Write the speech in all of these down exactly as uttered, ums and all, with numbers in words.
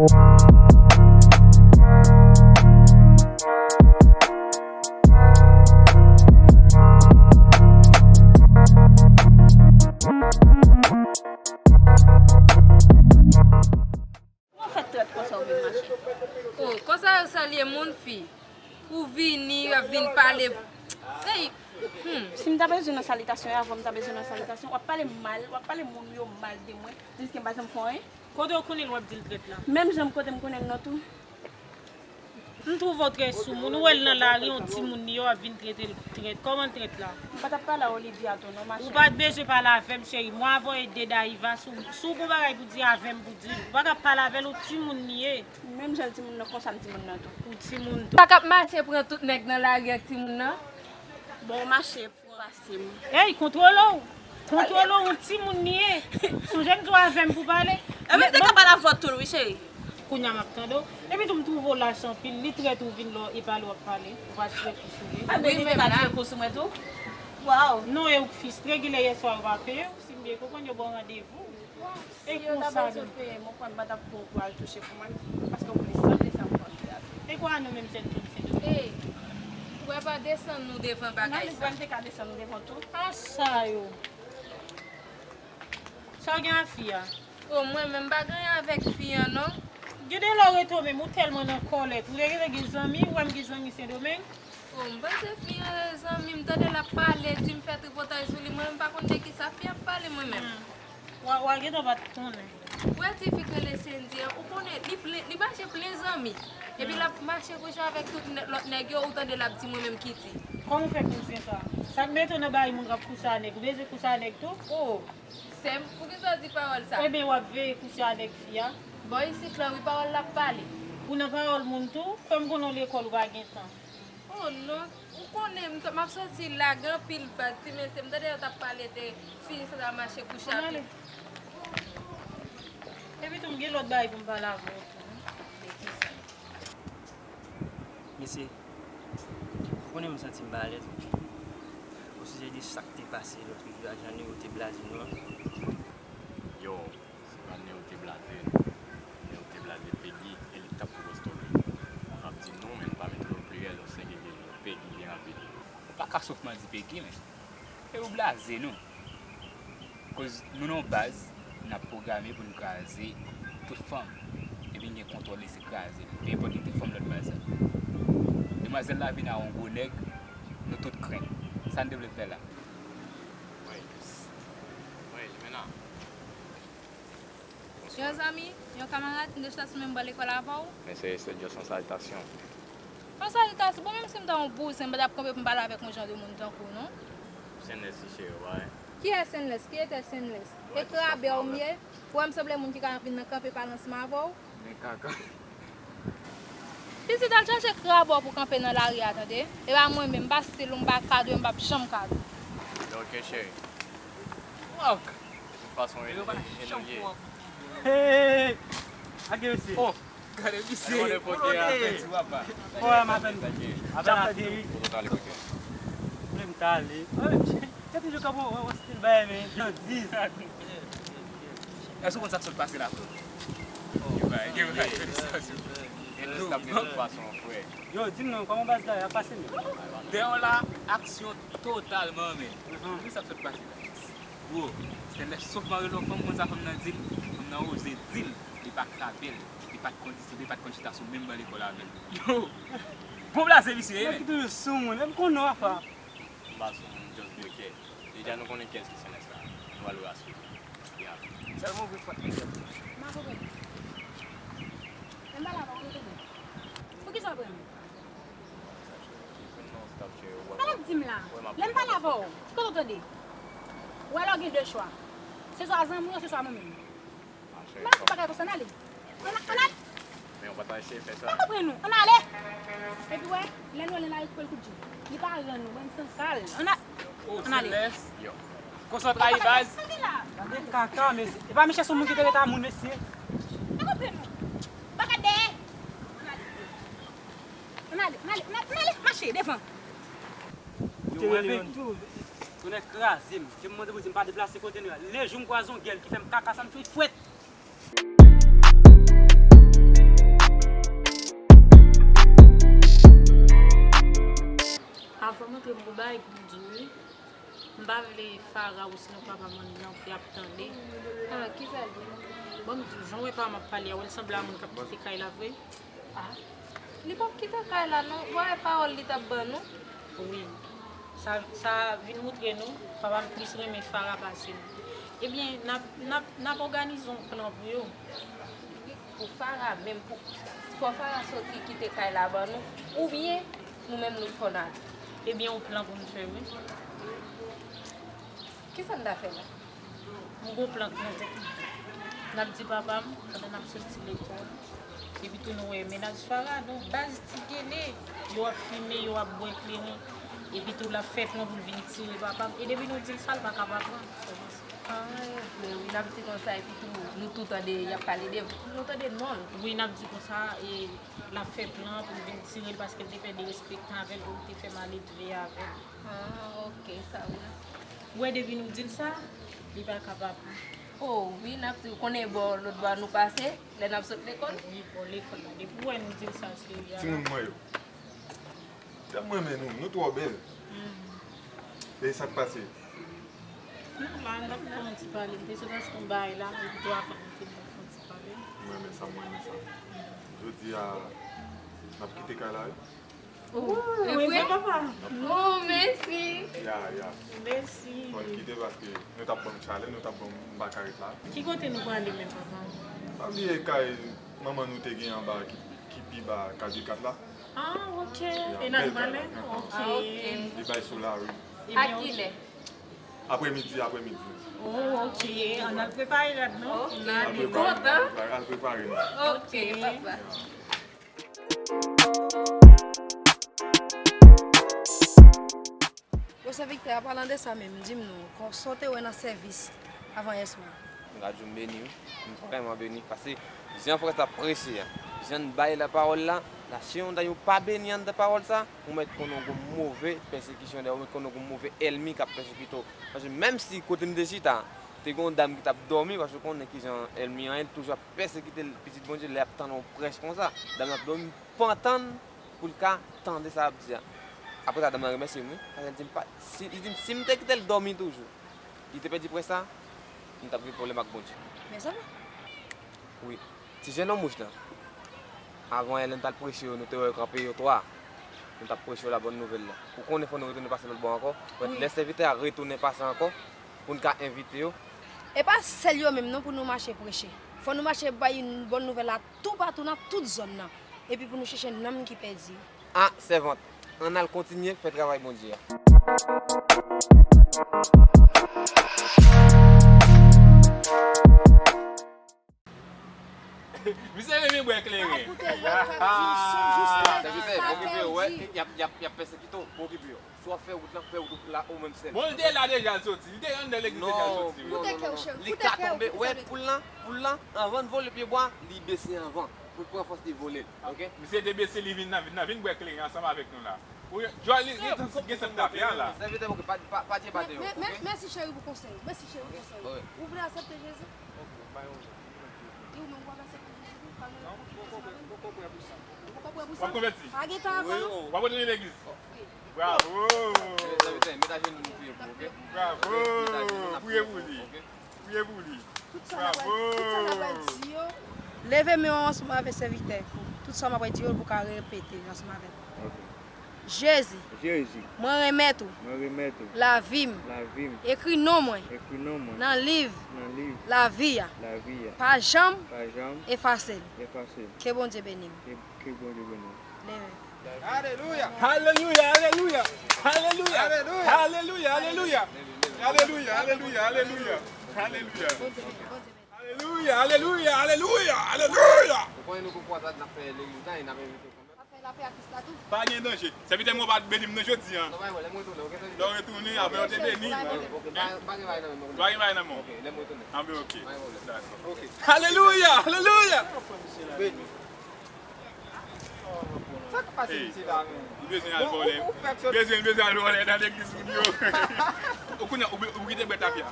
Kòman w fè trèt konsa w vin mache? O, konsa yo salye moun, fi. Ou vini, w ap vin pale. Ey, hmm. Si m ta bezwen nan salitasyon, e avan m ta bezwen nan salitasyon, w ap pale mal, w ap pale moun yo mal de mwen, jiske m pa janm fè anyen. Kote w konnen l w ap di l trèt la? Menm jan kote m konnen l nan tou. M twouve w trè soumoun. Ou wè l nan lari, yon timoun li ye, w ap vin trete l trèt. Kòman l trèt la? M pa t ap pale a Olivia tou non, ma cheri. Ou pa t bezwen pale avè m, cheri. Mwen avè w e de Dayiva, si w, si w gon bagay pou di avè m pou di l. Ou pa t ap pale avè l, ou timoun li ye. Menm jan l timoun nan, konsa m timoun nan tou. Ou timoun tou. Pa k ap mache pran tout nèg nan lari ak timoun nan. Bon, mache. Ey, kontwole w. Kontwole w, yon timoun li ye. Sonje m di w avè m pou pale. Epi m te ka pale avè w tou wi, cheri. Kounye a m ap tande w. Epi tou m twouve w lach anpil. Li trèt ou vin la, e pale w ap pale. Ou pa tire kou sou li. Wi, li te ka tire kou sou mwen tou. Waw. Non, e ou k fistre, genlè yèswa yo pa peye w. Si m byen konprann, yo ba w randevou. E si yo ta konsa bezwen peye m, ou kwè m pa t ap fè yon kou al touche pou mwen? Paske w konnen san de sa m konn fè avè w. E kwa nou menm jèn fi Sendomeng? Ey, ou wè pa desann nou devan bagay sa. Nan li kwè m te ka desann nou devan tou. A sa yo. Sa w gen ak fi a? O, mwen menm m pa gen anyen avèk fi an non. Gen de lè w rete w menm, ou tèlman nan kòlèt. Ou te gentan gen zanmi, ou wè m gen zanmi Sendomeng. O, m panse fi an zanmi m, tande l ap pale, di m fè tripotay sou li, mwen menm m pa konn de kisa fi ap pale mwen menm. Hmm. Wa, wa gentan pa t konnen. Ou wè ti fi k rele Sendy an, ou konnen li plen, li mache plen zanmi. Epi l ap mache kouche avèk tout nè-, lòt nèg yo, ou tande l ap di mwen menm ki di. Kòman w fè konn se sa? Sa k mete w nan bagay moun k ap kouche a nèg, ou bezwen kouche a nèg tou? O, sè m, poukisa w di pawòl sa? Ebyen w ap veye kouche a nèg fi a. Bò isit la wi, pawòl l ap pale. Ou nan pawòl moun tou? Kwè m konnen w lekòl ou pa gen tan. O non, ou konnen m t-, m ap soti la, gen anpil baz, ti mesye, m tande yo t ap pale de fi sa t ap mache kouche a. Ann ale. Epi tou, m gen lòt bagay pou m pale avè w tou. De kisa? Mesye, ou konnen m santi m pa alèz osijè de sa k te pase lòt jou a, jan Neo te blaze nou an. Yo, Se pa Neo te blaze nou. Neo te blaze Peggy e li t ap pwopòz twonpe l. M ap di nou, men m pa met nou o pliryèl, yon sengilyè nou, Peggy byen rapid. Ou pa ka sòlman di Peggy, men. E ou blaze nou. Koz nou nan yon baz, n ap pwograme pou n kraze tout fanm. Epi n gen kontwòl li, se kraze. Pe enpòt ki te fanm lòt baz la. Demwazèl la vin a yon gwo nèg, nou tout krenk. Sa n te vle fè la? Wi. Wi, men nan. Yon zanmi, yon kamarad, m te chita sou menm bò lekòl avè w. Men se, se just yon salitasyon. Yon salitasyon? Bon, menm si m ta yon bouzen, m pa t ap kanpe pou m pale avèk yon jan de moun tankou w, non. Senlès, wi, cheri, w pa wè. Kiyès Senlès? Ki etè Senlès? E krabè w m ye? Ou wè m sanble moun ki ka vin nan kanpe pale ansanm avè w? Men kaka. Pitit, al chache krab ou pou kanpe nan lari a, tande? E pa mwen menm, m pa stil ou, m pa kado, m p ap janm kado. Ok, cheri. Wak! Tout fason, e nou ye. Hey! Ake mesye. Oh! Gade misye. Gade kote a. Fò a m apèn, apèn ateri. Kote w t ale, kote? Kote m t ale? Gade misye. Gen toujou kanpe yon, yon stil bagay, men. Yo, dis. Èske w konn sa k sot pase la, frè? Yo, bay, yo, bay, felisitasyon. Gen lè t ap gen lòt fason, frè. Yo, di m non, kòman baz la, y ap pase menm? Deyò la, aksyon totalman, men. Di m sa k sot pase la. Bro, se lè sòf mare lò fanm, konn sa fanm nan di l, fanm nan oze di l, li pa krabe l, li pa t kondisip, li pa t konn chita sou menm ban lekòl avè l. Yo! Bon blaze misye ye, men. Nèg ki toujou sou moun, e m konnen w apa. M pa sou moun, just bloke. Deja nou konnen kiyès ki Senlès la. Nou pral wè aswè. Sèlman ouvri pòt nèg yo. M pa konprann. Lè m pale avè w, ou tande? Poukisa w pran m? Sa l ap di m la? Lè m pale avè w, ki kote w tande? Ou wè la w gen de chwa. Se swa zanmi w, se swa mwen menm. M ap fè bagay konsa, ann ale. Ann, ann ale. Men ou pa ta eseye fè sa. Pa konprann nou. Ann ale. Epi wè, lè nou ale la, li koupe l kout je. Li pa rann nou, bann sansal. Ann a-, ann ale. Yo. Konsantre baz. Gade kaka, mesye. E pa Michel se yon moun ki te rete a moun, mesye. Pa konprann nou. Pa gade dèyè. Ann ale. Ann ale, ann ale, ann ale, ann ale, mache devan. Ou te rele m tou. Tonnè kraze m. Ke m mande Bondye m pa deplase kote nou a. Le jou m kwaze yon gèl ki fè m kaka sa, m tou fwèt. Pou m di w wi. M pa vle Farah ou sinon papa m nan pou y ap tande. Ah, kisa l di? Bon, m di w, jan w wè papa m ap pale a, w wè l sanble a moun k ap kite kay la vre? Ah, li p ap kite kay la non. W pa wè pawòl li t ap ban nou? Wi. Sa, sa vin moutre nou, papa m plis renmen Farah pase nou. Ebyen, n ap, n ap, n ap òganize yon plan pou yo. Pou Farah menm, pou, fò Farah soti kite kay la ban nou, oubyen nou menm nou fò n ale. Ebyen, yon plan pou n fè, wi. Kisa n ta fè la? M gon plan k nan tèt mwen. N ap di papa m, pandan n ap soti lekòl, epi tou nou wè mennaj Farah, nou baz ti gele, yo ap fimen, yo ap bwè kleren, epi tou l ap fè plan pou l vin tire papa m, e depi nou di l sa, l pa ka pa pran. Ah, e vre, wi, n ap di konsa, epi tou, nou tou tande y ap pale de, nou tande non l. Wi, n ap di konsa, e, l ap fè plan pou l vin tire l paske l te fè derespektan avè l, ou l te fè maledve avè l. Ah, ok, sa vre. Ou wè, depi nou di l sa, li pa ka pa pran. Oh, wi, n ap di, ou konnen bò, lòt bò a nou pase, lè n ap sot lekòl. Wi, bò lekòl la, depi ou wè nou di l sa, se li a. Timoun mwen yo. Jan m renmen nou, nou twò bèl. E sa k pase? Nou la, n ap fè yon ti pale. M te sot achte yon bagay la, epi tou avan nou te vin fè yon ti pale. M renmen sa, m renmen sa. Jodi a, n ap kite kay la, wi. Oh, e vre, papa? Oh, mèsi. Ya, ya. Mèsi. Fò n kite paske nou t ap ban m chalè, nou t ap ban m, m pa ka ret la. Ki kote nou prale menm, papa? Pa bliye kay manman nou te gen anba ki, ki pi ba kadrikat la. Ah, ok. E n al pale? Ok. Li bay sou la, wi. A kilè? Aprèmidi, aprèmidi. Oh, ok. Ann al prepare rad nou. Ok. N al prepare, kontan. Al prepare nou. Ok, papa. Bon, sèvitè, an palan de sa menm, di m non, kò, sa w te wè nan sèvis avan yè swa a? M ka di w m beni, wi. M vrèman beni. Paske jan frè sa ap preche a, jan l bay lapawòl la, la, si yon day ou pa beni anndan pawòl sa, ou mèt konnen w gon move pèsekisyon dèyè w, ou mèt konnen w gon move ènmi k ap pèsekite w. Paske menm si kote m te chita, te gen yon dam ki t ap dòmi, paske w konnen kijan ènmi an ye, l toujou ap pèsekite pitit Bondye lè y ap tann yon prèch konsa. Dam nan ap dòmi, pantan pou l ka tande sa y ap di a. Apre sa, dam nan remèsye m, wi. Paske l di m pa, si, li di m si m te kite l dòmi toujou, li te pèdi prèch sa, m t ap gen pwoblèm ak Bondye. Mezanmi. Wi. Ti jennonm wouj lan, avan yè lè n t al preche yo, nou te wè yo kanpe yo twa. Nou t ap preche yo la bòn nouvèl la. Ou konnen fò nou retounen pase lòt bò ankò. Wi. Lè sèvitè a retounen pase ankò, pou n ka envite yo. E pa sèl yo menm non pou nou mache preche. Fò nou mache bay bòn nouvèl la toupatou nan tout zòn nan. Epi pou nou chèche nanm ki pèdi yo. A, sèvant, ann al kontinye fè travay Bondye a. Misye renmen bwè kleren. Koute lòt k ap di, sèvitè, okipe yo, wè, y ap, y ap, y ap pèsekite w, pa okipe yo. Si w ap fè wout lan, fè wout la ou menm sèl. Bon, li te la deja, l soti. Li te anndan legliz deja, l soti. Koute kè w, cheri. Li ka tonbe, wè, poul lan, poul lan, anvan l vole pyebwa, li bese anvan. Pou l pran fòs li vole, oke? Misye te bese, li vin nan, vin nan, vin bwè kleren ansanm avèk nou la. Ou, Jòl, li, li gen sant tafe a la. Sèvitè, oke, pa, pa, pa djebate yo, oke? Mèsi, cheri, pou konsèy ou. Mèsi, cheri, pou konsèy ou. Ou vle aksepte Jezi? Oke, bay yon. E ou menm, w ap aksepte Jezi tou? Pa gen konfidans avè l? Poko prè pou sa. Ou poko prè pou sa? W ap konvèti? Pa gen tan ankò non. W ap retounen legliz? Wi. Bravo! Sèvitè, met ajenou nou priye pou, oke? Bravo! Priye pou li. Priye pou li. Tout sa n ap pral, tout sa n ap pral di yo. Leve men w ansanm avèk sèvitè. Tout sa m ap pral di yo, pou w ka repete ansanm avè m. Oke. Jezi, Jezi, mwen remèt ou, mwen remèt ou, lavi m, lavi m, ekri non mwen, ekri non mwen, nan liv, nan liv, lavi a, lavi a, pa janm, pa janm, efase l, efase l. Ke Bondye beni w. Ke, ke Bondye beni w. Leve. Alelouya! Alelouya, alelouya! Alelouya! Alelouya! Alelouya, alelouya! Alelouya, alelouya, alelouya! Alelouya! Alelouya, alelouya, alelouya, alelouya! Ou konnen nou gon fwa sa n ap fè legliz la, e n ap envite w kanmenm. Pa gen danje. Sèvitè mwen pa t beni m nan jodi a. Non, pa gen pwoblèm, retounen, oke, sèvitè? Lè w retounen, apre w te beni. Oke, pa, pa gen bagay nan men m, oke. Pa gen bagay nan men w. Oke, lè m retounen. Anben, oke. Pa gen pwoblèm. Dakò. Oke. Alelouya, alelouya! Beni. Sa k ap pase misye la menm? Li bezwen al vòlè. Li bezwen, li bezwen al vòlè nan legliz moun yo. Ou konnen, ou, ou kite bwèt afya.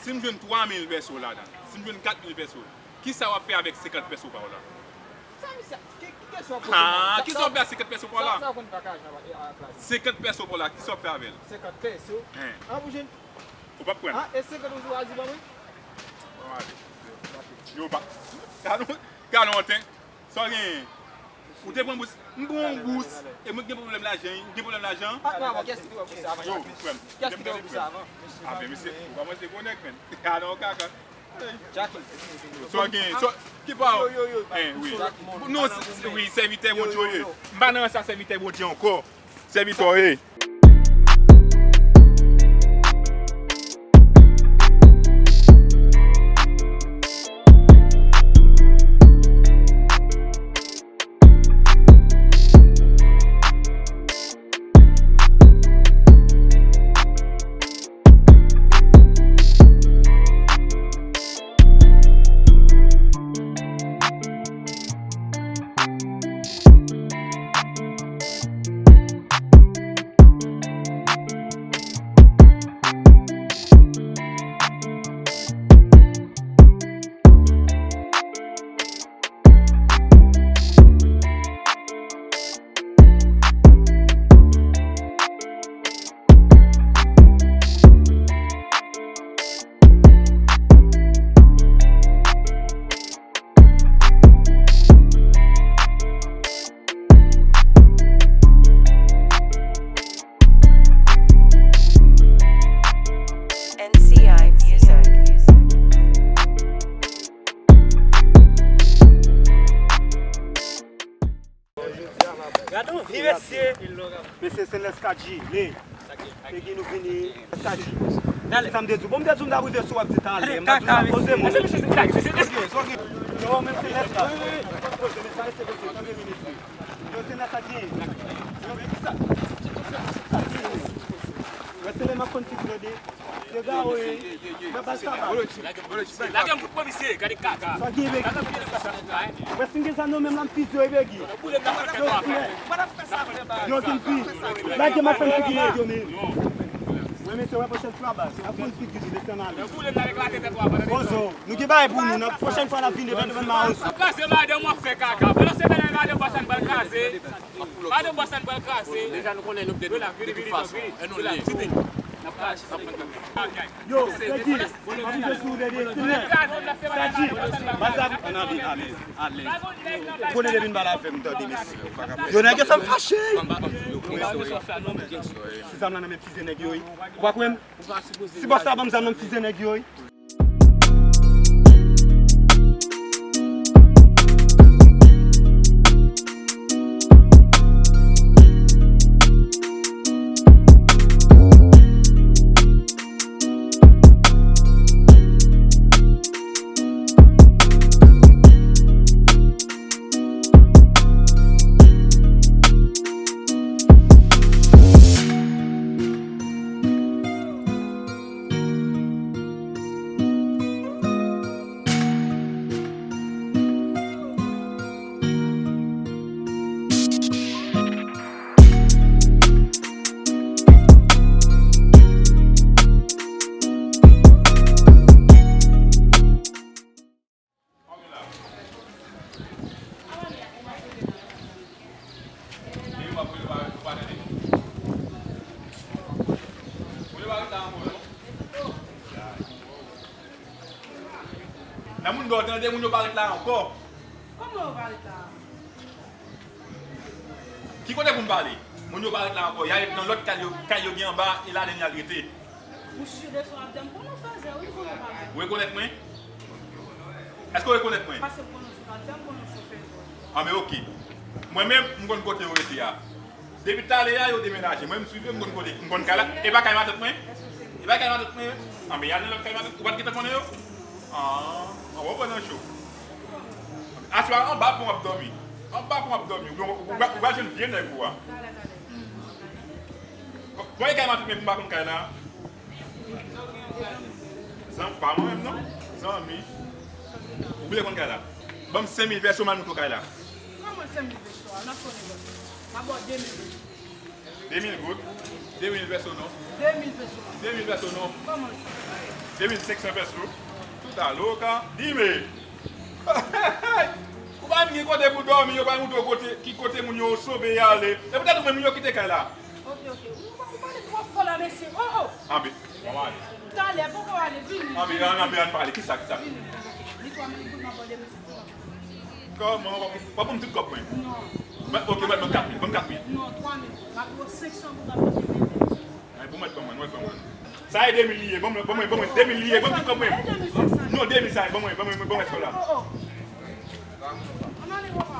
Si m jwenn twa mil pèso ladan, si m jwenn kat mil pèso, kisa w ap fè avèk senkant pèso pa w la? Sa misye, ki, Ah, kisa w fè a senkant pèso pa w la? Sa, sa w konn pa ka achte a, a plas. Senkant pèso pa w la, kisa w fè avè l? Senkant pèso? Hein. Ah, pou jwenn. Ou p ap pran l? Ah, e senkant ou chwazi ban mwen? Bon, ale. Yo, pa. Gade yon, gade yon ten. Sa w genyen? Ou te pran bous? M pran yon bous. E mwen ki gen pwoblèm lajan, wi. Ou gen pwoblèm lajan? Ah, non, kès ki te wè pou sa avan? Yo, frè m. Kès ki te wè pou sa avan? Ah, men mesye, ou pa manje gwo nèg, menn. Gade yon kaka. Jackie. Sa w gen, sa, ki pa w? Yo, yo, yo. Eh, wi. Non, se, se, wi, sèvitè Bondye w ye. M pa nan rans a sèvitè Bondye ankò. Sèvitè w ye. N C I Music. Gade yon vi mesye. Mesye se Lès Kadji, li. Pegi nou vini Lès Kadji. Sa m te di w? Bon, m te di w m t ap rive sou w ap di talè. M t ap di w sa poze mwen. Yo, men se Lès la. Poze, men sa rete poze, tande minis. Yo, se Lès la ki ye. Yo, men ki sa? Yo, se lè m ap konn ti blode. Yo, gawo, e. Mwen pa sa. Lage m kout pwen misye, gade kaka. Sa gen, Pegi? Mwen si m gen zam nan menm la, m fize w, Pegi. Yo, gen fi. Lage m ap fè m figi nèg yo, men. Mwen, mesye, wè pwochèn fwa baz. Ap fè m figi, desann ale. Bozo, nou gen bagay pou nou. Nan pwochèn fwa, n ap vin devan, devan Mawozo. Ap kraze madanm w ap fè kaka. Pandan semèn nan, madanm bòs la n pral kraze. Madanm bòs la n pral kraze. Deja nou konnen nou de, de tout fason. E nou li. N ap kraze. Yo, Pegi, m ap rive sou ou, Dede. Kadji, baz la, ann ale, ale, ale. Ou konnen depi n pale avè m, tande, mesye. Yo, nèg yo fè m fache. Si zam nan nan men m, fize nèg yo, wi. Ou pa kwè m? Si bòs la ban m zam nan, m fize nèg yo, wi. Nan moun dò tande, moun yo pa ret la ankò. Kòman yo pa ret la? Ki kote pou m pale? Moun yo pa ret la ankò. Y al nan lòt kay yo, kay yo gen anba, e ladan y al rete. Ou si de son ap di m konnen w fèzè, wi, konnen w pa ret. Ou rekonèt mwen? Èske w rekonèt mwen? Pase m konnen w sou ap di m konnen w sou fèzè. Anben, oke. Mwen menm, m konn kote yo rete a. Depi talè a, yo demenaje. Mwen, m swiv yo, m konn kote, m konn kay la. E pa kay matant mwen? E pa kay matant mwen? Anben, y al nan lòt kay matant. Ou pa t gentan konnen yo? Ah, ou pran nan cho. Aswè a, anba pon w ap dòmi. Anba pon w ap dòmi. Ou, ou, ou, ou va jwenn vye nèg ou a. Bon, e kay matant mwen, m pa konn kay la. Zanmi, pa mwen menm non. Zanmi. Ou vle konn kay la? Ban m senk mil pèso, m al monte w kay la. Kòman senk mil pèso a? N ap konnen lòt. M ap ba w de mil pèso. De mil goud? De mil pèso non. De mil pèso. De mil pèso non. Kòman sa? De mil senk san pèso. Tout a loka. Dime. Ou Menm gen kote pou dòmi, yo pral montre w kote, ki kote moun yo sove y ale. E poutèt ou menm, moun yo kite kay la. Ok, ok. Ou, ou pale twò fò la, mesye. Oh, oh. Anbe, bon, ale. Talè, poko ale, vini. Anbe, anbe, anbe, anbe pale. Kisa, kisa? Vini, ok. Ni twa mil goud, m ap ba w de mil senk san. Kòman, w ap, w ap ban m tout kòb mwen? Non. Mwen, ok, mwen, ban m kat mil, ban m kat mil. Non, twa mil. M ap ba w senk san goud, m ap ba w de mil. Ay, bon, mwen, ban mwen, mwen, ban mwen. Sa e de mil li ye, ban mwen, ban mwen, ban mwen, de mil li ye, ban m tout kòb mwen. Non, de mil sa, ban mwen, ban mwen, ban mwen rès la. Oh, oh. Ann ale, papa.